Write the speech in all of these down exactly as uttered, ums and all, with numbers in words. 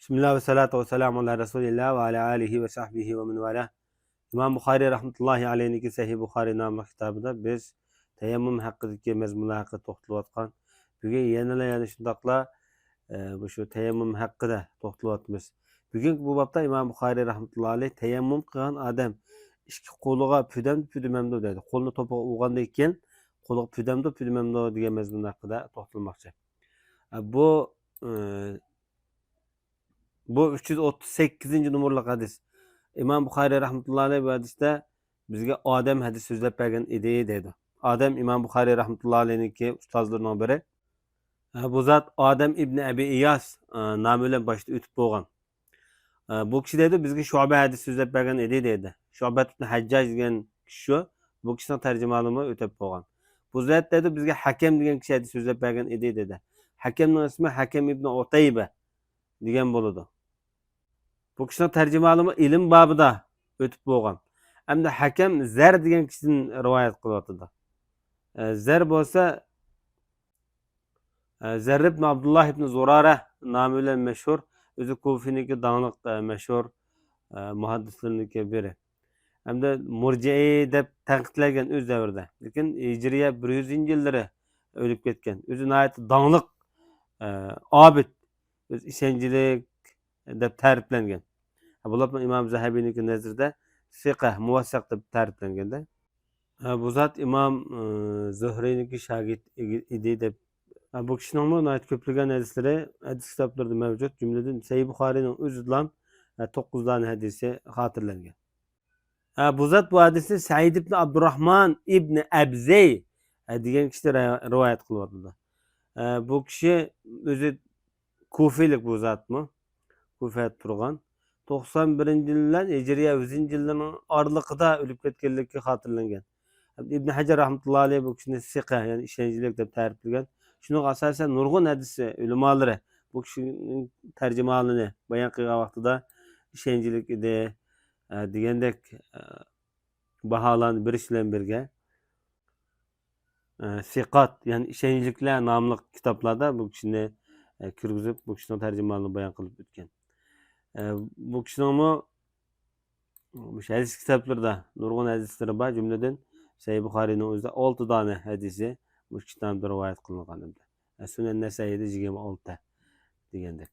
بىسمىللا ۋەسسالاتۇ ۋەسسالامۇ ئالا رەسۇلىللا ۋە ئالا ئالىھى ۋە سەھبىھى ۋە مەن ۋالا. ئىمام بۇخارىي رەھمەتۇللاھى ئەلەيھنىڭكى سەھىھ بۇخارىي ناملىق كىتابىدا بىز تەيەممۇم ھەققىدىكى مەزمۇنلار ھەققىدە توختىلىۋاتقان. بۈگۈن يەنىلا، يەنە شۇنداقلا، ئە، مۇشۇ تەيەممۇم ھەققىدە توختىلىۋاتىمىز. بۈگۈنكى بۇ بابتا ئىمام بۇخارىي رەھمەتۇللاھى ئەلەيھ تەيەممۇم قىلغان ئادەم ئىككى قولىغا پۈدەمدۇ، پۈدىمەمدۇ دەيدۇ. قولىنى توپىغا ئۇرغاندىن كېيىن قولىغا پۈدەمدۇ، پۈدىمەمدۇ دېگەن مەزمۇن ھەققىدە توختالماقچى. ئە، بۇ، ئە، بۇ ئۈچ يۈز ئوتتۇز سەككىزىنچى نومۇرلۇق ھەدىس. ئىمام بۇخارىي رەھمەتۇللاھى ئەلەيھ بۇ ھەدىستە بىزگە ئادەم ھەدىس سۆزلەپ بەرگەن ئىدى دەيدۇ. ئادەم ئىمام بۇخارىي رەھمەتۇللاھى ئەلەيھنىڭكى ئۇستازلىرىنىڭ بىرى. ئە، بۇ زات ئادەم ئىبنى ئەبى ئىياس، ئە، نامى بىلەن باشتا ئۆتۈپ بولغان. ئە، بۇ كىشى دەيدۇ، بىزگە شۇبە ھەدىس سۆزلەپ بەرگەن ئىدى دەيدۇ. شۇبەت ئىبنى ھەججاج دېگەن كىشى شۇ. بۇ كىشىنىڭ تەرجىمىھالىمۇ ئۆتۈپ بولغان. بۇ زات دەيدۇ، بىزگە ھەكەم دېگەن كىشى ھەدىس سۆزلەپ بەرگەن ئىدى دەيدۇ. ھەكەمنىڭ ئىسمى ھەكەم ئىبنى ئۇتەيبە دېگەن بولىدۇ. بۇ كىشىنىڭ تەرجىمىھالىمۇ ئىلىم بابىدا ئۆتۈپ بولغان. ئەمدى ھەكەم زەر دېگەن كىشىدىن رىۋايەت قىلىۋاتىدۇ. ئە، زەر بولسا، ئە، زەر ئىبن ئابدۇللا ئىبن زۇرارە نامى بىلەن مەشھۇر، ئۆزى كۇفىنىڭكى داڭلىق، ئە، مەشھۇر، ئە، مۇھەددىسلىرىنىڭكى بىرى. ھەمدە مۇرجىئى دەپ تەنقىدلەنگەن ئۆز دەۋرىدە. لېكىن ھىجرىيە بىر يۈزىنچى يىللىرى ئۆلۈپ كەتكەن. ئۆزى ناھايىتى داڭلىق، ئە، ئابىد، ئۆزى ئىشەنچلىك دەپ تەرىپلەنگەن. بولۇپمۇ ئىمام زەھەبىنىڭكى نەزىرىدە سىقە، مۇۋەسسەق دەپ تەرىپلەنگەندە. ھە، بۇ زات ئىمام، ئى، زۆھرىينىڭكى شاگىرت ئىدى دەپ. ھە، بۇ كىشىنىڭمۇ ناھايىتى كۆپلىگەن ھەدىسلىرى ھەدىس كىتابلىرىدا مەۋجۇت. جۈملىدىن سەھىھ بۇخارىينىڭ ئۆزىدىلا، ھە، توققۇز دانە ھەدىسى خاتىرىلەنگەن. ھە، بۇ زات بۇ ھەدىسنى سەئىد ئىبن ئابدۇراھمان ئىبن ئەبزەي، ھە، دېگەن كىشى رە-، رىۋايەت قىلىۋاتىدۇ. ھە، بۇ كىشى ئۆزى كۇفىلىك بۇ زاتمۇ؟ كۇفەدە تۇرغان. توقسان بىرىنچى يىل بىلەن ھىجرىيە يۈزىنچى يىللىرىنىڭ ئارىلىقىدا ئۆلۈپ كەتكەنلىكى خاتىرىلەنگەن. ئىبن ھەجەر رەھمەتۇللا ئەلەيھ بۇ كىشىنى سىقە، يەنى ئىشەنچلىك دەپ تەرىپلىگەن. شۇنىڭغا ئاساسەن نۇرغۇن ھەدىس ئۆلىمالىرى بۇ كىشىنىڭ تەرجىمىھالىنى بايان قىلغان ۋاقتىدا ئىشەنچلىك ئىدى، ئە، دېگەندەك، ئە، باھالارنى بېرىش بىلەن بىرگە، ئە، سىقات، يەنى ئىشەنچلىكلەر ناملىق كىتابلاردا بۇ كىشىنى، ئە، كىرگۈزۈپ، بۇ كىشىنىڭ تەرجىمىھالىنى بايان قىلىپ ئۆتكەن. ئە، بۇ كىشىنىڭمۇ مۇشۇ ھەدىس كىتابلىرىدا نۇرغۇن ھەدىسلىرى بار، جۈملىدىن سەھىھ بۇخارىينىڭ ئۆزىدە ئالتە دانە ھەدىسى مۇشۇ كىتابتا رىۋايەت قىلىنغان ئىدى. ئە، سۈنەن نەسەئىيدە يىگىرمە ئالتە دېگەندەك.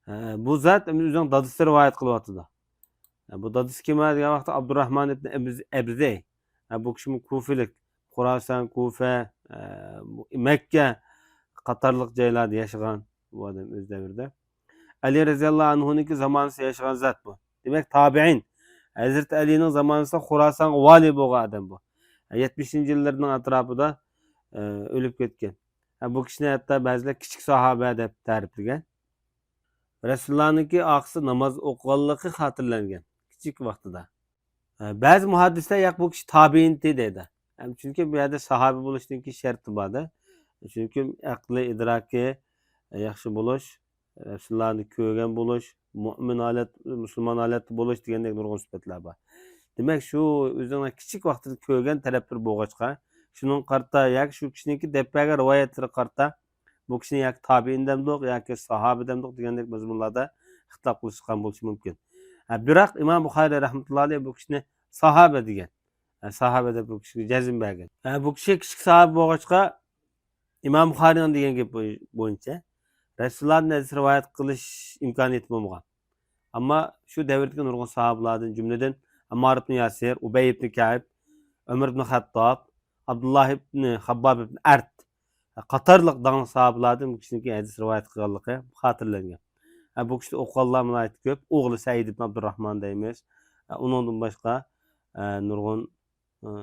ئە، بۇ زات ئۆزىنىڭ دادىسى رىۋايەت قىلىۋاتىدۇ. بۇ دادىسى كىم دېگەن ۋاقىتتا، ئابدۇراھمان ئىبن ئەبز-، ئەبزەي. بۇ كىشىمۇ كۇفىلىك. خۇراسان، كۇفە، مەككە قاتارلىق جايلاردا ياشىغان بۇ ئادەم ئۆز دەۋرىدە. ئەلى رەزىياللاھۇ ئەنھۇنىڭكى زامانىسىدا ياشىغان زات بۇ. دېمەك، تابىئىن. ھەزرىتى ئەلىنىڭ زامانىسىدا خۇراسانغا ۋالىي بولغان ئادەم بۇ. يەتمىشىنچى يىللىرىنىڭ ئەتراپىدا، ئە، ئۆلۈپ كەتكەن. بۇ كىشىنى ھەتتا بەزىلەر كىچىك ساھابە دەپ تەرىپلىگەن. رەسۇلۇللانىڭكى ئارقىسىدا ناماز ئوقۇغانلىقى خاتىرىلەنگەن كىچىك ۋاقتىدا. ئە، بەزى مۇھەددىسلەر ياق، بۇ كىشى تابىئىنتى دەيدۇ. ھەم چۈنكى بۇ يەردە ساھابە بولۇشنىڭكى شەرتى بار-دە. چۈنكى ئەقلى، ئىدراكى، ئە، ياخشى بولۇش، رەسۇلۇللانى كۆرگەن بولۇش، مۇئمىن ھالەت، مۇسۇلمان ھالەتتە بولۇش دېگەندەك نۇرغۇن سۈپەتلەر بار. دېمەك، شۇ ئۆزىنىڭ كىچىك ۋاقتىدا كۆرگەن تەرەپلىرى بولغاچقا، شۇنىڭغا قارىتا ياكى شۇ كىشىنىڭكى دەپ بەرگەن رىۋايەتلىرىگە قارىتا بۇ كىشىنى ياكى تابىئىن دەمدۇق ياكى ساھابە دەمدۇق دېگەندەك مەزمۇنلاردا ئىختىلاپ قىلىشقان بولۇشى مۇمكىن. ھە، بىراق ئىمام بۇخارىي رەھمەتۇللا ئەلەيھ بۇ كىشىنى ساھابە دېگەن. ھە، ساھابە دەپ بۇ كىشىگە جەزم بەرگەن. ھە، بۇ كىشى كىچىك ساھابە بولغاچقا، ئىمام بۇخارىينىڭ دېگەن گېپى بويىچە رەسۇلۇللادىن ھەدىس رىۋايەت قىلىش ئىمكانىيىتى بولمىغان. ئەمما شۇ دەۋردىكى نۇرغۇن ساھابىلاردىن، جۈملىدىن ئەممار ئىبن ياسىر، ئۇبەي ئىبن كەئب، ئۆمەر ئىبن خەتتاب، ئابدۇللا ئىبن خابباب ئىبن ئەرت قاتارلىق داڭلىق ساھابىلاردىن بۇ كىشىنىڭكى ھەدىس رىۋايەت قىلغانلىقى خاتىرىلەنگەن. ھە، بۇ كىشىدە ئوقۇغانلار ناھايىتى كۆپ. ئوغلى سەئىد ئىبن ئابدۇرراھمان دەيمىز. ھە، ئۇنىڭدىن باشقا، ھە، نۇرغۇن، ھە،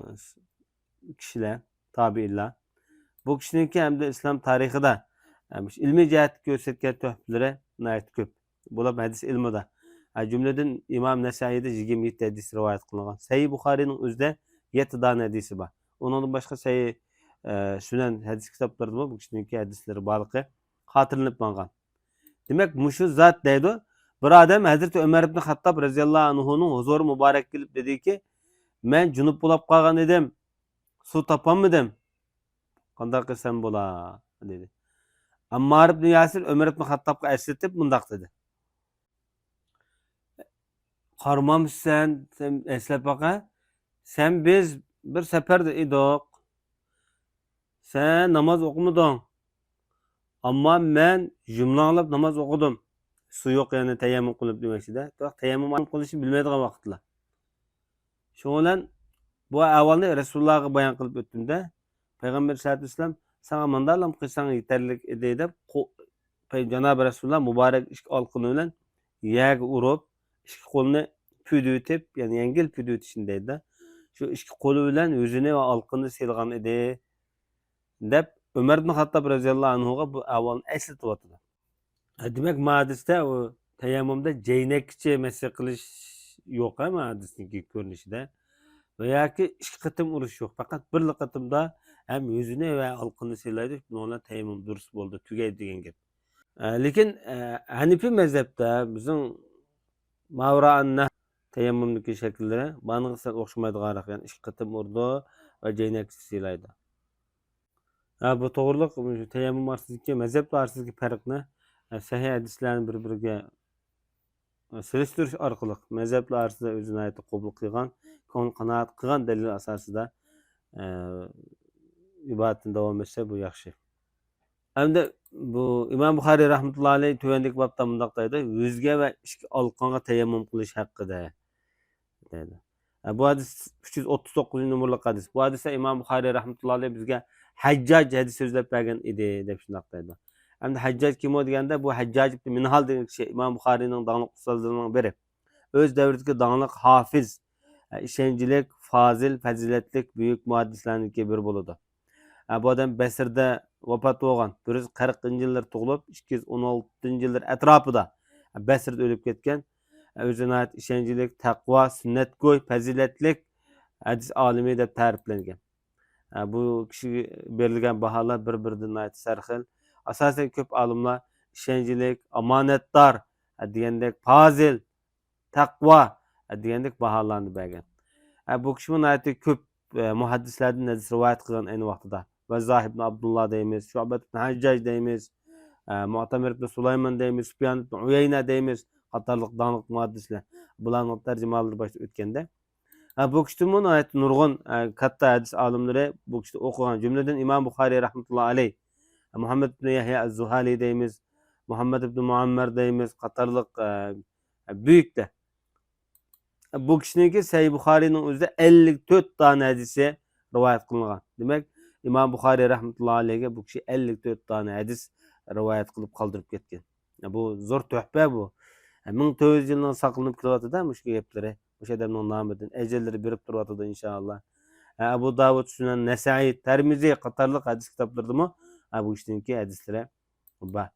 كىشىلەر، تابىئىنلار. بۇ كىشىنىڭكى ھەمدە ئىسلام تارىخىدا، ھە، مۇشۇ ئىلمىي جەھەتتە كۆرسەتكەن تۆھپىلىرى ناھايىتى كۆپ. بولۇپ ھەدىس ئىلمىدا، ھە، جۈملىدىن ئىمام نەسائىيدا يىگىرمە يەتتە ھەدىس رىۋايەت قىلىنغان. سەھىھ بۇخارىينىڭ ئۆزىدە يەتتە دانە ھەدىسى بار. ئۇنىڭدىن باشقا سەھىھ، ئە، سۈنەن ھەدىس كىتابلىرىدىمۇ بۇ كىشىنىڭكى ھەدىسلىرى بارلىقى خاتىرىلىنىپ ماڭغان. دېمەك، مۇشۇ زات دەيدۇ، بىر ئادەم ھەزرىتى ئۆمەر ئىبن خەتتاب رەزىياللاھۇ ئەنھۇنىڭ ھۇزۇرى مۇبارەك كېلىپ دېدىكى، مەن جۇنۇپ بولاپ قالغان ئىدىم، سۇ تاپالمىدىم. قانداق قىلسام بولا؟ دېدى. ئەممار ئىبن ياسىر ئۆمەر ئىبن خەتتابقا ئەسلىتىپ مۇنداق دېدى. قارىمامسەن، سەن ئەسلەپ باقە. سەن بىز بىر سەپەردە ئىدۇق. سەن ناماز ئوقۇمىدىڭ. ئەمما مەن يۇمىلاڭلاپ ناماز ئوقۇدۇم. سۇ يوق، يەنى تەيەممۇم قىلىپ دېمەكچىدە. بىراق تەيەممۇم قىلىشنى بىلمەيدىغان ۋاقىتلار. شۇنىڭ بىلەن بۇ ئەھۋالنى رەسۇلۇللاغا بايان قىلىپ ئۆتتۈم-دە، پەيغەمبەر ئەلەيھىسسالاتۇ ۋەسسالام، «ساڭا مۇنداقلام قىلساڭ يېتەرلىك ئىدى» دەپ، قو-، پەي-، جانابى رەسۇلۇللا مۇبارەك ئىككى ئالىقىنى بىلەن يەرگە ئۇرۇپ، ئىككى قولىنى پۈدۈۋېتىپ، يەنى يەڭگىل پۈدۈۋېتىشنى دەيدۇ. شۇ ئىككى قولى بىلەن يۈزىنى ۋە ئالىقىنى سىيلىغان ئىدى، دەپ ئۆمەر ئىبن خاتتاب رەزىياللاھۇ ئەنھۇغا بۇ ئەھۋالنى ئەسلىتىۋاتىدۇ. ھە، دېمەك، ما ھەدىستە ئۇ تەيەممۇمدا جەينەككىچە مەسح قىلىش يوق، ھە، ما ھەدىسنىڭكى كۆرۈنۈشىدە. ۋە ياكى ئىككى قېتىم ئۇرۇش يوق، پەقەت بىرلا قېتىمدا ھەم يۈزىنى ۋە ھالقىنى سىيلايدۇ، بۇنىڭ بىلەن تەيەممۇم دۇرۇس بولدى، تۈگەيدى دېگەن گەپ. ئە، لېكىن، ئە، ھەنىفىي مەزھەپتە بىزنىڭ ماۋرائەن نەھر تەيەممۇمدىكى شەكىللىرى بانىغا سەل ئوخشىمايدىغانراق، يەنى ئىككى قېتىم ئۇرىدۇ ۋە جەينەككىچە سىيلايدۇ. ھە، بۇ توغرىلىق، مۇشۇ تەيەممۇم ئارىسىدىكى، مەزھەپلەر ئارىسىدىكى پەرقنى، ھە، سەھىھ ھەدىسلەرنى بىر-بىرىگە، ھە، سېلىشتۇرۇش ئارقىلىق مەزھەپلەر ئارىسىدا ئۆزى ناھايىتى قوبۇل قىلغان، كۆڭۈل قانائەت قىلغان دەلىل ئاساسىدا، ھە، ئىبادىتىنى داۋام ئەتسە، بۇ ياخشى. ئەمدى بۇ ئىمام بۇخارىي رەھمەتۇللا ئەلەيھ تۆۋەندىكى بابتا مۇنداق دەيدۇ، يۈزگە ۋە ئىككى ئالىقانغا تەيەممۇم قىلىش ھەققىدە. دەيدۇ. ئە، بۇ ھەدىس ئۈچ يۈز ئوتتۇز توققۇزىنچى نومۇرلۇق ھەدىس. بۇ ھەدىستە ئىمام بۇخارىي رەھمەتۇللا ئەلەيھ بىزگە ھەججاج ھەدىس سۆزلەپ بەرگەن ئىدى، دەپ شۇنداق دەيدۇ. ئەمدى ھەججاج كىم ئۇ دېگەندە، بۇ ھەججاج ئىبنى مىنھال دېگەن كىشى ئىمام بۇخارىينىڭ داڭلىق ئۇستازلىرىنىڭ بىرى. ئۆز دەۋرىدىكى داڭلىق ھافىز، ئە، ئىشەنچلىك، فازىل، پەزىلەتلىك بۈيۈك مۇھەددىسلەرنىڭكى بىرى بولىدۇ. ئە، بۇ ئادەم بەسرىدە ۋاپات بولغان. بىر يۈز قىرىقىنچى يىللىرى تۇغۇلۇپ، ئىككى يۈز ئون ئالتىنچى يىللىرى ئەتراپىدا بەسرىدە ئۆلۈپ كەتكەن. ئۆزى ناھايىتى ئىشەنچلىك، تەقۋا، سۈننەتگوي، پەزىلەتلىك ھەدىس ئالىمى دەپ تەرىپلەنگەن. بۇ كىشىگە بېرىلگەن باھالار بىر-بىرىدىن ناھايىتى سەرخىل. ئاساسەن، كۆپ ئالىملار ئىشەنچلىك، ئامانەتدار، دېگەندەك پازىل، تەقۋا، دېگەندەك باھالارنى بەرگەن. بۇ كىشىمۇ ناھايىتى كۆپ مۇھەددىسلەردىن ھەدىس رىۋايەت قىلغان ئەينى ۋاقتىدا. ۋەززاھ ئىبن ئابدۇللا دەيمىز، شۇئبەت ئىبن ھەججاج دەيمىز، ئە، مۇئتەمىر ئىبن سۇلايمان دەيمىز، سۇپيان ئىبن ئۇيەينە دەيمىز قاتارلىق داڭلىق مۇھەددىسلەر. بۇلارنىڭ تەرجىمىھاللىرى باشتا ئۆتكەندە. ئە، بۇ كىشىدىنمۇ ناھايىتى نۇرغۇن، ئە، كاتتا ھەدىس ئالىملىرى بۇ كىشىدىن ئوقۇغان. جۈملىدىن ئىمام بۇخارىي رەھمەتۇللا ئەلەيھ، مۇھەممەد ئىبن يەھيا ئەز-زۇھالى دەيمىز، مۇھەممەد ئىبن مۇئەممەر دەيمىز قاتارلىق، ئە، بۈيۈكتە. بۇ كىشىنىڭكى سەھىھ بۇخارىينىڭ ئۆزىدە ئەللىك تۆت دانە ھەدىسى رىۋايەت قىلىنغان. دېمەك، ئىمام بۇخارىي رەھمەتۇللا ئەلەيھىگە بۇ كىشى ئەللىك تۆت دانە ھەدىس رىۋايەت قىلىپ قالدۇرۇپ كەتكەن. بۇ زور تۆھپە بۇ. مىڭ تۆت يۈز يىلنىڭ ساقلىنىپ كېلىۋاتىدۇ مۇشۇ گەپلىرى. مۇشۇ ئادەمنىڭ نامىدىن ئەجىرلىرى بېرىپ تۇرۇۋاتىدۇ، ئىنشائاللا. ئەبۇ داۋۇد سۈنەن نەسائىي، تەرمىزى قاتارلىق ھەدىس كىتابلىرىدىمۇ بۇ كىشىنىڭكى ھەدىسلىرى بار.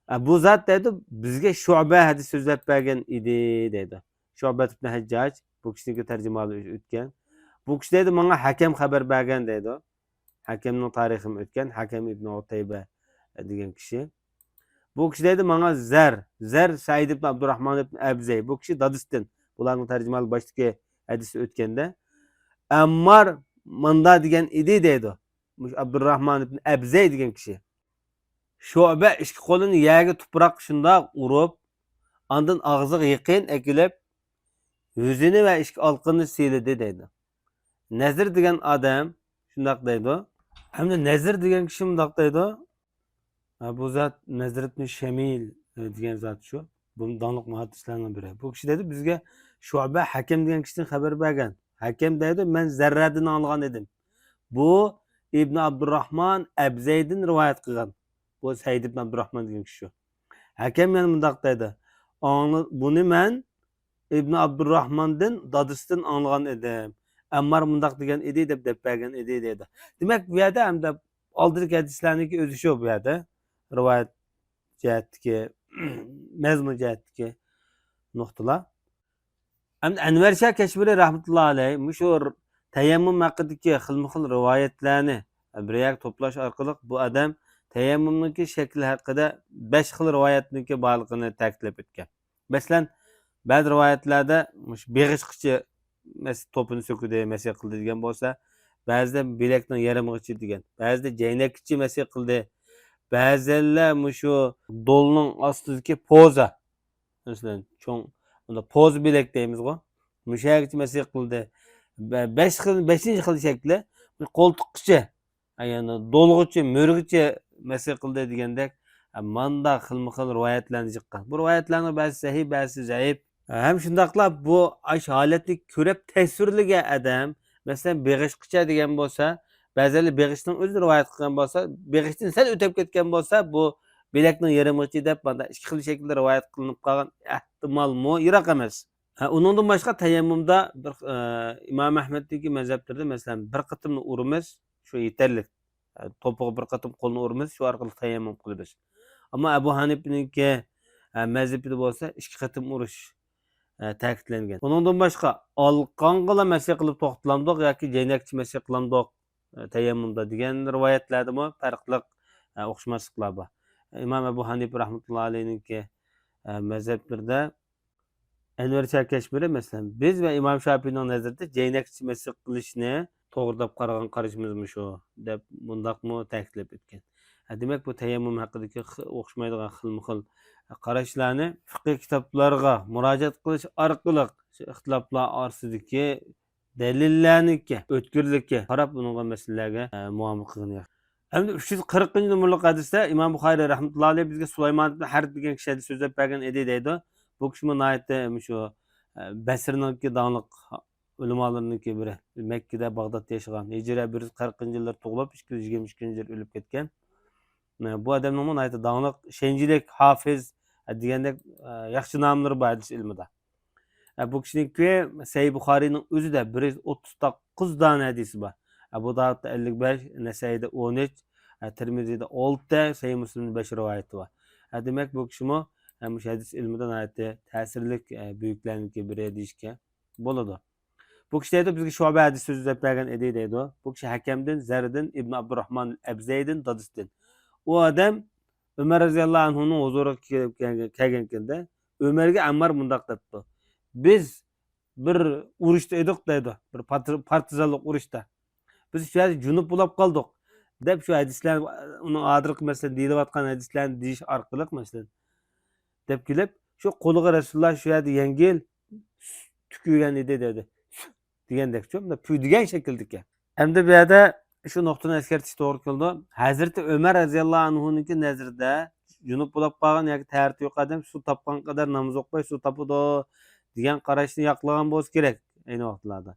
ئە، بۇ زات دەيدۇ، بىزگە شۇبە ھەدىس سۆزلەپ بەرگەن ئىدى دەيدۇ. شۇبە ئىبن ھەججاج، بۇ كىشىنىڭكى تەرجىمىھالى ئۆتكەن. بۇ كىشى دەيدۇ، ماڭا ھەكەم خەۋەر بەرگەن دەيدۇ. ھەكەمنىڭ تارىخىمۇ ئۆتكەن، ھەكەم ئىبن ئۇتەيبە دېگەن كىشى. بۇ كىشى دەيدۇ، ماڭا زەر، زەر سەئىد ئىبن ئابدۇراھمان ئىبن ئەبزەي، بۇ كىشى دادىسىدىن، بۇلارنىڭ تەرجىمىھالى باشتىكى ھەدىستە ئۆتكەندە، ئەممار ماندا دېگەن ئىدى دەيدۇ. مۇشۇ ئابدۇراھمان ئىبن ئەبزەي دېگەن كىشى. شۇبە ئىككى قولىنى يەرگە تۇپراق شۇنداق ئۇرۇپ، ئاندىن ئاغزىغا يېقىن ئەكېلىپ، يۈزىنى ۋە ئىككى ئالىقىنى سىيلىدى دەيدۇ. نەزىر دېگەن ئادەم شۇنداق دەيدۇ. ھەمدە نەزىر دېگەن كىشى مۇنداق دەيدۇ. ھە، بۇ زات نەزىر ئىبن شەمىل، ئە، دېگەن زات شۇ. بۇ داڭلىق مۇھەددىسلەرنىڭ بىرى. بۇ كىشى دەيدۇ، بىزگە شۇبە ھەكەم دېگەن كىشىدىن خەۋەر بەرگەن. ھەكەم دەيدۇ، مەن زەررەدىن ئاڭلىغان ئىدىم. بۇ ئىبن ئابدۇراھمان ئەبزەيدىن رىۋايەت قىلغان. بۇ سەئىد ئىبن ئابدۇراھمان دېگەن كىشى شۇ. ھەكەم يەنە مۇنداق دەيدۇ، ئاڭلا-، بۇنى مەن ئىبن ئابدۇراھماندىن، دادىسىدىن ئاڭلىغان ئىدىم. ئەممار مۇنداق دېگەن ئىدى دەپ دەپ بەرگەن ئىدى دەيدۇ. دېمەك، بۇ يەردە ھەمدە ئالدىدىكى ھەدىسلەرنىڭكى ئۆزى شۇ بۇ يەردە. رىۋايەت جەھەتتىكى، مەزمۇن جەھەتتىكى نۇقتىلار. ئەمدى ئەنۋەر شاھ كەشمىرى رەھمەتۇللا ئەلەيھ مۇشۇ تەيەممۇم ھەققىدىكى خىلمۇ خىل رىۋايەتلەرنى بىر يەرگە توپلاش ئارقىلىق بۇ ئادەم تەيەممۇمنىڭكى شەكلى ھەققىدە بەش خىل رىۋايەتنىڭكى بارلىقىنى تەكىتلەپ ئۆتكەن. مەسىلەن، بەزى رىۋايەتلەردە مۇشۇ بېغىشقىچە مەس-، توپىنى سۆكىدى، مەسىھ قىلدى دېگەن بولسا، بەزىدە بىلەكنىڭ يېرىمىغىچە دېگەن، بەزىدە جەينەككىچە مەسىھ قىلدى، بەزىلەر مۇشۇ دولنىڭ ئاستىدىكى پوزا، مەسىلەن، چوڭ بۇندا پوزا بىلەك دەيمىزغۇ. مۇشۇ يەرگىچە مەسخ قىلدى. بە-، بەش خىل، بەشىنچى خىل شەكلى قولتۇققىچە، يەنى دولغىچە، مۈرىگىچە مەسخ قىلدى دېگەندەك، ماندا خىلمۇ خىل رىۋايەتلەرنى چىققان. بۇ رىۋايەتلەرنىڭ بەزىسى سەھىھ، بەزىسى زەئىپ. ھەم شۇنداقلا بۇ ئاشۇ ھالەتنى كۆرۈپ تەسۋىرلىگەن ئادەم، مەسىلەن، بېغىشقىچە دېگەن بولسا، بەزىلەر بېغىشنىڭ ئۆزىنى رىۋايەت قىلغان بولسا، بېغىشتىن سەل ئۆتۈپ كەتكەن بولسا، بۇ بىلەكنىڭ يېرىمىغىچە دەپ، ماندا ئىككى خىل شەكىلدە رىۋايەت قىلىنىپ قالغان ئەھتىمالمۇ يىراق ئەمەس. ھە، ئۇنىڭدىن باشقا تەيەممۇمدا بىر، ئە، ئىمام ئەھمەدنىڭكى مەزھەپلىرىدە، مەسىلەن، بىر قېتىملا ئۇرىمىز، شۇ يېتەرلىك. ئە، توپىغا بىر قېتىم قولنى ئۇرىمىز، شۇ ئارقىلىق تەيەممۇم قىلىمىز. ئەمما ئەبۇ ھەنىپىنىڭكى، ئە، مەزھىپىدە بولسا ئىككى قېتىم ئۇرۇش، ئە، تەكىتلەنگەن. ئۇنىڭدىن باشقا، ئالىقانغىلا مەسخ قىلىپ توختىلامدۇق ياكى جەينەكچە مەسخ قىلامدۇق، ئە، تەيەممۇمدا دېگەن رىۋايەتلەردىمۇ پەرقلىق، ئە، ئوخشىماسلىقلار بار. ئىمام ئەبۇ ھەنىپە رەھمەتۇللا ئەلەيھنىڭكى، ئە، مەزھەپلىرىدە ئەنۋەر شاھ كەشمىرى، مەسىلەن، بىز ۋە ئىمام شاپىئىنىڭ نەزىرىدە جەينەكچە مەسخ قىلىشنى توغرا دەپ قارىغان قارىشىمىز مۇشۇ، دەپ مۇنداقمۇ تەكىتلەپ ئۆتكەن. ھە، دېمەك، بۇ تەيەممۇم ھەققىدىكى خ-، ئوخشىمايدىغان خىلمۇ خىل قاراشلارنى فىقھىي كىتابلارغا مۇراجىئەت قىلىش ئارقىلىق شۇ ئىختىلاپلار ئارىسىدىكى دەلىللەرنىڭكى ئۆتكۈرلۈكىگە قاراپ، ئۇنىڭغا مەسىلىلەرگە، ئە، مۇئامىلە قىلغىنى ياخشى. ئەمدى ئۈچ يۈز قىرىقىنچى نومۇرلۇق ھەدىستە ئىمام بۇخارىي رەھمەتۇللا ئەلەيھ بىزگە سۇلايمان ئىبن ھەرب دېگەن كىشى ھەدىس سۆزلەپ بەرگەن ئىدى دەيدۇ. بۇ كىشىمۇ ناھايىتى مۇشۇ، ئە، بەسرىنىڭكى داڭلىق ئۆلىمالىرىنىڭكى بىرى. مەككىدە، باغدادتا ياشىغان. ھىجرىيە بىر يۈز قىرىقىنچى يىللار تۇغۇلۇپ، ئىككى يۈز يىگىرمە ئىككىنچى يىل ئۆلۈپ كەتكەن. بۇ ئادەمنىڭمۇ ناھايىتى داڭلىق، شەنجىلىك، ھافىز، ئە، دېگەندەك، ئە، ياخشى ناملىرى بار ھەدىس ئىلمىدا. ئە، بۇ كىشىنىڭكى سەھىھ بۇخارىينىڭ ئۆزىدە بىر يۈز ئوتتۇز توققۇز دانە ھەدىسى بار. ئەبۇ داۋۇدتا ئەللىك بەش، نەسەئىيدە ئون ئۈچ، ئە، تىرمىزىيدە ئالتە، سەھىھ مۇسلىمدا بەش رىۋايىتى بار. ئە، دېمەك، بۇ كىشىمۇ، ئە، مۇشۇ ھەدىس ئىلمىدا ناھايىتى تەسىرلىك، ئە، بۈيۈكلەرنىڭكى بىرى دېيىشكە بولىدۇ. بۇ كىشى دەيدۇ، بىزگە شۇبە ھەدىس سۆزلەپ بەرگەن ئىدى دەيدۇ. بۇ كىشى ھەكەمدىن، زەردىن، ئىبن ئابدۇراھمان ئەبزەيدىن، دادىسىدىن. ئۇ ئادەم ئۆمەر رەزىياللاھۇ ئەنھۇنىڭ ھۇزۇرىغا كېلىپ كەلگەن، كەلگەنكەندە، ئۆمەرگە ئەممار مۇنداق دەپتۇ، بىز بىر ئۇرۇشتا ئىدۇق دەيدۇ، بىر پارتىز-، پارتىزانلىق ئۇرۇشتا. بىز شۇ يەردە جۇنۇپ بولاپ قالدۇق، دەپ شۇ ھەدىسلەرنى، ئۇنىڭ ھازىرقى مەسىلەن دېيىلىۋاتقان ھەدىسلەرنى دېيىش ئارقىلىق مەسىلەن دەپ كېلىپ، شۇ قولىغا رەسۇلۇللا شۇ يەردە يەڭگىل تۈكۈرگەن ئىدى دېدى. دېگەندەكچۇ، مۇنداق پۈۋدىگەن شەكىلدىكەن. ئەمدى بۇ يەردە شۇ نۇقتىنى ئەسكەرتىش توغرا كېلىدۇ. ھەزرىتى ئۆمەر رەزىياللاھۇ ئەنھۇنىڭكى نەزىرىدە جۇنۇپ بولاپ قالغان ياكى تەھارىتى يوق ئادەم سۇ تاپقان قەدەر ناماز ئوقۇماي سۇ تاپىدۇ دېگەن قاراشنى ياقلىغان بولسا كېرەك ئەينى ۋاقىتلاردا.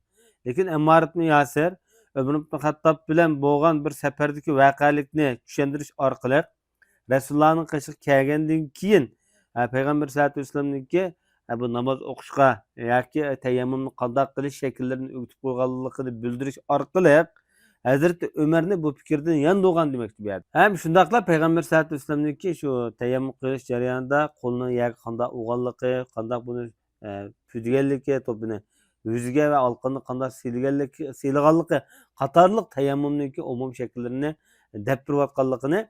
لېكىن ئەممار ئىبنى ياسىر ئۆمەر ئىبنى خەتتاب بىلەن بولغان بىر سەپەردىكى ۋەقەلىكنى چۈشەندۈرۈش ئارقىلىق، رەسۇلۇللانىڭ قېشىغا كەلگەندىن كېيىن، ھە، پەيغەمبەر سەللەللاھۇ ئەلەيھى ۋەسەللەمنىڭكى، ھە، بۇ ناماز ئوقۇشقا ياكى تەيەممۇمنى قانداق قىلىش شەكىللىرىنى ئۆگىتىپ قويغانلىقىنى بىلدۈرۈش ئارقىلىق، ھەزرىتى ئۆمەرنى بۇ پىكىردىن ياندۇرغان دېمەكچى بۇ يەردە. ھەم شۇنداقلا پەيغەمبەر سەللەللاھۇ ئەلەيھى ۋەسەللەمنىڭكى شۇ تەيەممۇم قىلىش جەريانىدا قولىنى يەرگە قانداق ئۇرغانلىقى، قانداق بۇنى ئە، پۈۋدىگەنلىكى، توپىنى يۈزىگە ۋە ئالىقىنى قانداق سىيلىگەنلىكى، سىيلىغانلىقى قاتارلىق تەيەممۇمنىڭكى ئومۇمىي شەكىللىرىنى دەپ بېرىۋاتقانلىقىنى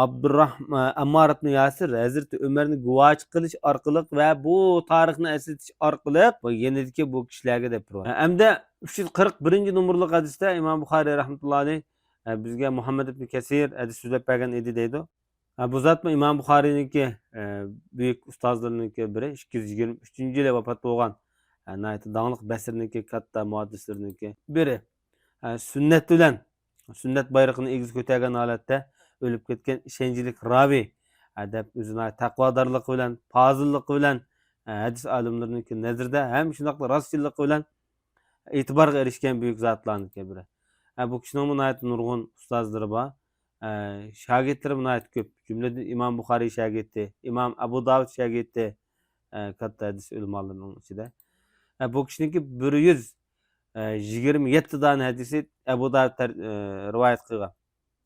ئابدۇرراھم-، ئەممار ئىبنى ياسىر ھەزرىتى ئۆمەرنى گۇۋاھچى قىلىش ئارقىلىق ۋە بۇ تارىخنى ئەسلىتىش ئارقىلىق بۇ يېنىدىكى بۇ كىشىلەرگە دەپ بېرىۋاتىدۇ. ئەمدى ئۈچ يۈز قىرىق بىرىنچى نومۇرلۇق ھەدىستە ئىمام بۇخارىي رەھمەتۇللا ئەلەيھ، ئە، بىزگە مۇھەممەد ئىبنى كەسىر ھەدىس سۆزلەپ بەرگەن ئىدى دەيدۇ. ھە، بۇ زاتمۇ ئىمام بۇخارىينىڭكى، ئە، بۈيۈك ئۇستازلىرىنىڭكى بىرى، ئىككى يۈز يىگىرمە ئۈچىنچى يىلى ۋاپات بولغان، ئە، ناھايىتى داڭلىق بەسرىنىڭكى كاتتا مۇھەددىسلىرىنىڭكى بىرى. ئە، سۈننەت بىلەن، سۈننەت بايرىقىنى ئېگىز كۆتەرگەن ھالەتتە ئۆلۈپ كەتكەن ئىشەنچلىك راۋى، ئە، دەپ ئۆزى ناھايىتى تەقۋادارلىقى بىلەن، پازىللىقى بىلەن، ئە، ھەدىس ئالىملىرىنىڭكى نەزىرىدە ھەم شۇنداقلا راستچىللىقى بىلەن ئېتىبارغا ئېرىشكەن بۈيۈك زاتلارنىڭكى بىرى. ئە، بۇ كىشىنىڭمۇ ناھايىتى نۇرغۇن ئۇستازلىرى بار. ئە، شاگىرتلىرىمۇ ناھايىتى كۆپ. جۈملىدىن ئىمام بۇخارىي شاگىرتى، ئىمام ئەبۇ داۋۇد شاگىرتى، ئە، كاتتا ھەدىس ئۆلىمالىرىنىڭ ئىچىدە. ئە، بۇ كىشىنىڭكى بىر يۈز، ئە، يىگىرمە يەتتە دانە ھەدىسى ئەبۇ داۋۇد تەر-، ئە، رىۋايەت قىلغان.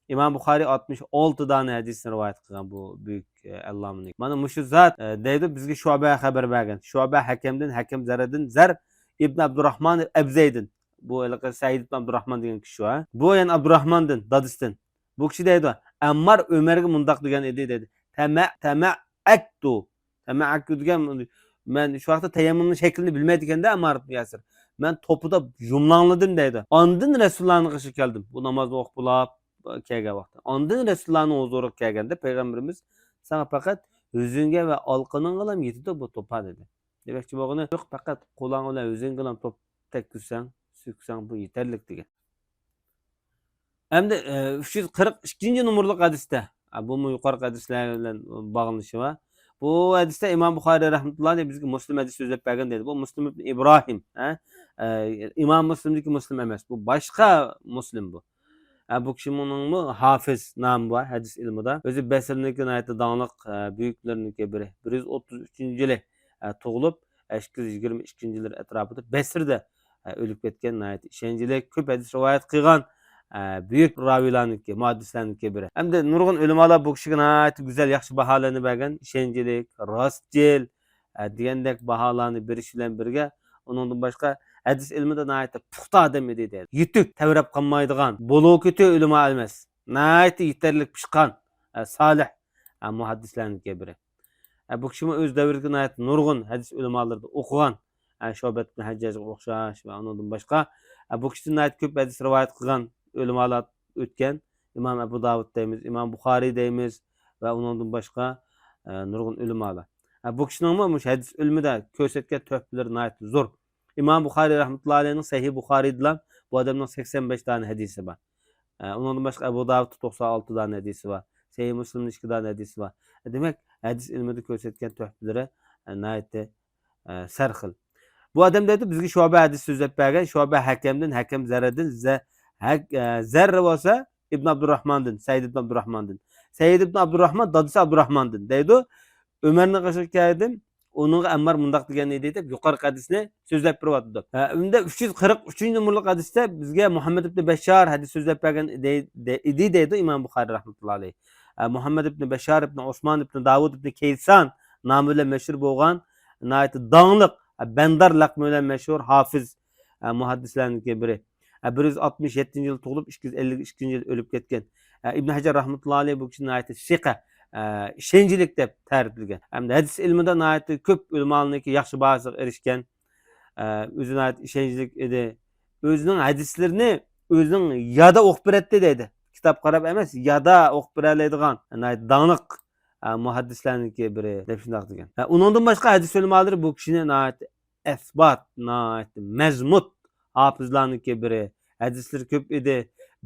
ئىمام بۇخارىي ئاتمىش ئالتە دانە ھەدىسنى رىۋايەت قىلغان بۇ بۈيۈك، ئە، ئەللامىنىڭ. مانا مۇشۇ زات، ئە، دەيدۇ، بىزگە شۇبە خەۋەر بەرگەن. شۇبە ھەكەمدىن، ھەكەم زەردىن، زەر ئىبن ئابدۇراھمان ئەبزەيدىن. بۇ ھېلىقى سەئىد ئىبن ئابدۇراھمان دېگەن كىشى شۇ، ھە؟ بۇ يەنە ئابدۇراھماندىن، دادىسىدىن. بۇ كىشى دەيدۇ، ئەممار ئۆمەرگە مۇنداق دېگەن ئىدى دەيدۇ. تەمە-، تەمەئەكتۇ. تەمەئەكتۇ دېگەن، مەن شۇ ۋاقىتتا تەيەممۇمنىڭ شەكلىنى بىلمەيدىكەن-دە ئەممار ئىبن ياسىر. مەن توپىدا يۇملاڭلىدىم دەيدۇ. ئاندىن رەسۇلۇللانىڭ قېشىغا كەلدىم. بۇ نامازنى ئوقۇپ بولاپ كەلگەن ۋاقتىدا. ئاندىن رەسۇلۇللانىڭ ھۇزۇرىغا كەلگەندە پەيغەمبىرىمىز، ساڭا پەقەت يۈزۈڭگە ۋە ئالىقىنىڭغىلا يېتىدۇ بۇ توپا دېدى. دېمەكچى بولغىنى يوق، پەقەت قولۇڭ بىلەن ئۆزۈڭگىلا توپ تەگكۈزسەڭ، سۆكسەڭ، بۇ يېتەرلىك دېگەن. ئەمدى، ئە، ئۈچ يۈز قىرىق ئىككىنچى نومۇرلۇق ھەدىستە، ئە، بۇمۇ يۇقىرىقى ھەدىسلەر بىلەن باغلىنىشى بار. بۇ ھەدىستە ئىمام بۇخارىي رەھمەتۇللاھى بىزگە مۇسلىم ھەدىس سۆزلەپ بەرگەن دەيدۇ. بۇ مۇسلىم ئىبن ئىبراھىم، ھە؟ ئە، ئىمام مۇسلىمدىكى مۇسلىم ئەمەس. بۇ باشقا مۇسلىم بۇ. ئە، بۇ كىشىنىڭمۇ ھافىز نامى بار ھەدىس ئىلمىدا. ئۆزى بەسرىنىڭكى ناھايىتى داڭلىق، ئە، بۈيۈكلىرىنىڭكى بىرى. بىر يۈز ئوتتۇز ئۈچىنچى يىلى، ئە، تۇغۇلۇپ، ئىككى يۈز يىگىرمە ئىككىنچى يىللار ئەتراپىدا بەسرىدە، ئە، ئۆلۈپ كەتكەن ناھايىتى ئىشەنچلىك، كۆپ ھەدىس رىۋايەت قىلغان، ئە، بۈيۈك راۋىلارنىڭكى، مۇھەددىسلەرنىڭكى بىرى. ھەمدە نۇرغۇن ئۆلىمالار بۇ كىشىگە ناھايىتى گۈزەل، ياخشى باھالارنى بەرگەن، ئىشەنچلىك، راستچىل، ئە، دېگەندەك باھالارنى بېرىش بىلەن بىرگە، ئۇنىڭدىن باشقا ھەدىس ئىلمىدا ناھايىتى پۇختا ئادەم ئىدى دەيدۇ. يېتىك، تەۋرەپ قالمايدىغان، بولۇ كېتى ئۆلىما ئەمەس. ناھايىتى يېتەرلىك پىشقان، ئە، سالىھ، ئە، مۇھەددىسلەرنىڭكى بىرى. ئە، بۇ كىشىمۇ ئۆز دەۋرىدىكى ناھايىتى نۇرغۇن ھەدىس ئۆلىمالىرىدا ئوقۇغان، ئە، شۇبەت ئىبن ھەججاجغا ئوخشاش ۋە ئۇنىڭدىن باشقا، ئە، بۇ كىشىدىن ناھايىتى كۆپ ھەدىس رىۋايەت قىلغان ئۆلىمالار ئۆتكەن. ئىمام ئەبۇ داۋۇد دەيمىز، ئىمام بۇخارىي دەيمىز ۋە ئۇنىڭدىن باشقا، ئە، نۇرغۇن ئۆلىمالار. ئە، بۇ كىشىنىڭمۇ مۇشۇ ھەدىس ئىلمىدا كۆرسەتكەن تۆھپىلىرى ناھايىتى زور. ئىمام بۇخارىي رەھمەتۇللاھى ئەلەيھنىڭ سەھىھ بۇخارىيدىلا بۇ ئادەمنىڭ سەكسەن بەش دانە ھەدىسى بار. ئە، ئۇنىڭدىن باشقا ئەبۇ داۋۇدتا توقسان ئالتە دانە ھەدىسى بار. سەھىھ مۇسلىمدا ئىككى دانە ھەدىسى بار. دېمەك، ھەدىس ئىلمىدا كۆرسەتكەن تۆھپىلىرى، ئە، ناھايىتى، ئە، سەرخىل. بۇ ئادەم دەيدۇ، بىزگە شۇبە ھەدىس سۆزلەپ بەرگەن، شۇبە ھەكەمدىن، ھەكەم زەررىدىن، زە-، ھەك-، ئە، زەررە بولسا ئىبن ئابدۇراھماندىن، سەئىد ئىبن ئابدۇراھماندىن. سەئىد ئىبن ئابدۇراھمان، دادىسى ئابدۇراھماندىن دەيدۇ. ئۆمەرنىڭ قېشىغا كەلدىم، ئۇنىڭغا ئەممار مۇنداق دېگەن ئىدى دەپ يۇقىرىقى ھەدىسنى سۆزلەپ بېرىۋاتىدۇ. ھە، ئەمدى ئۈچ يۈز قىرىق ئۈچىنچى نومۇرلۇق ھەدىستە بىزگە مۇھەممەد ئىبن بەششار ھەدىس سۆزلەپ بەرگەن ئىدى، دە-، ئىدى دەيدۇ ئىمام بۇخارىي رەھمەتۇللاھى ئەلەيھ. ھە، مۇھەممەد ئىبن بەششار ئىبن ئوسمان ئىبن داۋۇد ئىبن كەيسان نامى بىلەن مەشھۇر بولغان ناھايىتى داڭلىق، ھە، بەندار لەقىمى بىلەن مەشھۇر ھافىز، ھە، مۇھەددىسلەرنىڭكى بىرى. ھە، بىر يۈز ئاتمىش يەتتىنچى يىل تۇغۇلۇپ، ئىككى يۈز ئەللىك ئىككىنچى يىل ئۆلۈپ كەتكەن. ئە، ئىبن ھەجەر رەھمەتۇللاھى ئەلەيھ بۇ كىشى ناھايىتى سىقە، ئە، ئىشەنچلىك دەپ تەرىپلىگەن. ھەمدە ھەدىس ئىلمىدا ناھايىتى كۆپ ئۆلىمالارنىڭكى ياخشى باھاسىغا ئېرىشكەن. ئە، ئۆزى ناھايىتى ئىشەنچلىك ئىدى. ئۆزىنىڭ ھەدىسلىرىنى ئۆزىنىڭ يادا ئوقۇپ بېرەتتى دەيدۇ. كىتاب قاراپ ئەمەس، يادا ئوقۇپ بېرەلەيدىغان ناھايىتى داڭلىق، ئە، مۇھەددىسلەرنىڭكى بىرى دەپ شۇنداق دېگەن. ئە، ئۇنىڭدىن باشقا ھەدىس ئۆلىمالىرى بۇ كىشىنى ناھايىتى ئەسبات، ناھايىتى مەزمۇت ھاپىزلارنىڭكى بىرى، ھەدىسلىرى كۆپ ئىدى،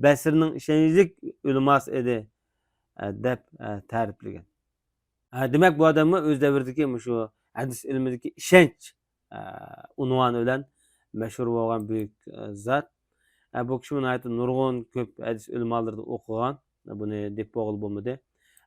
بەسرىنىڭ ئىشەنچلىك ئۆلىماسى ئىدى، ئە، دەپ، ئە، تەرىپلىگەن. ئە، دېمەك، بۇ ئادەممۇ ئۆز دەۋرىدىكى مۇشۇ ھەدىس ئىلمىدىكى ئىشەنچ، ئە، ئۇنۋانى بىلەن مەشھۇر بولغان بۈيۈك، ئە، زات. ئە، بۇ كىشىمۇ ناھايىتى نۇرغۇن كۆپ ھەدىس ئۆلىمالىرىدا ئوقۇغان. بۇنى دەپ بولغىلى بولمىدى.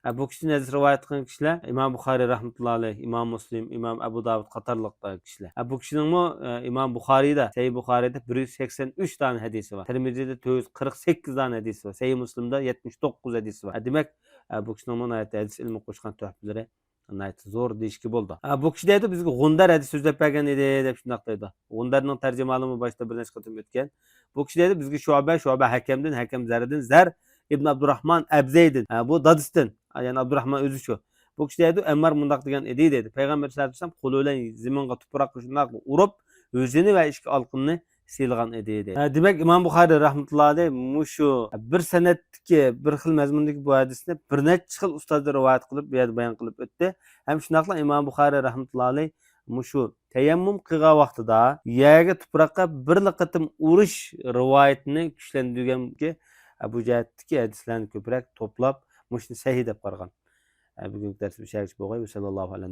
ئە، بۇ كىشىدىن ھەدىس رىۋايەت قىلغان كىشىلەر ئىمام بۇخارىي رەھمەتۇللاھى ئەلەيھ، ئىمام مۇسلىم، ئىمام ئەبۇ داۋۇد قاتارلىق، ئە، كىشىلەر. ئە، بۇ كىشىنىڭمۇ، ئە، ئىمام بۇخارىيدا، سەھىھ بۇخارىيدا بىر يۈز سەكسەن ئۈچ دانە ھەدىسى بار. تىرمىزىدە تۆت يۈز قىرىق سەككىز دانە ھەدىسى بار. سەھىھ مۇسلىمدا يەتمىش توققۇز ھەدىسى بار. ئە، دېمەك، ئە، بۇ كىشىنىڭمۇ ناھايىتى ھەدىس ئىلمىگە قوشقان تۆھپىلىرى ناھايىتى زور دېيىشكە بولىدۇ. ئە، بۇ كىشى دەيدۇ، بىزگە غۇندەر ھەدىس سۆزلەپ بەرگەن ئىدى، دەپ شۇنداق دەيدۇ. غۇندەرنىڭ تەرجىمىھالىمۇ باشتا بىر نەچچە قېتىم ئۆتكەن. بۇ كىشى دەيدۇ، بىزگە شۇبە، شۇبە ھەكەمدىن، ھەكەم زەرىدىن، زەر ئىبن ئابدۇراھمان ئەبزەيدىن. ھە، بۇ دادىسىدىن. ھە، يەنى ئابدۇراھمان ئۆزى شۇ. بۇ كىشى دەيدۇ، ئەممار مۇنداق دېگەن ئىدى، دەيدۇ. پەيغەمبەر سەللەللاھۇ ئەلەيھى ۋەسەللەم قولى بىلەن زېمىنغا تۇپراققا شۇنداق ئۇرۇپ، ئۆزىنى ۋە ئىككى ئالىقىنى سىيلىغان ئىدى، دەيدۇ. ھە، دېمەك، ئىمام بۇخارىي رەھمەتۇللاھى ئەلەيھ مۇشۇ بىر سەنەدتىكى، بىر خىل مەزمۇندىكى بۇ ھەدىسنى بىر نەچچە خىل ئۇستازدىن رىۋايەت قىلىپ، بۇ يەردە بايان قىلىپ ئۆتتى. ھەم شۇنداقلا ئىمام بۇخارىي رەھمەتۇللاھى ئەلەيھ مۇشۇ تەيەممۇم قىلغان ۋاقتىدا يەرگە تۇپراققا بىرلا قېتىم ئۇرۇش رىۋايىتىنى كۈچلەندۈرگەنكى، بۇ جەھەتتىكى ھەدىسلەرنى كۆپرەك توپلاپ، مۇشۇنى سەھىھ دەپ قارىغان. بۈگۈنكى دەرسىمىز شۇ يەرگىچە بولغاي. ۋەسەللاللاھۇ ئەلە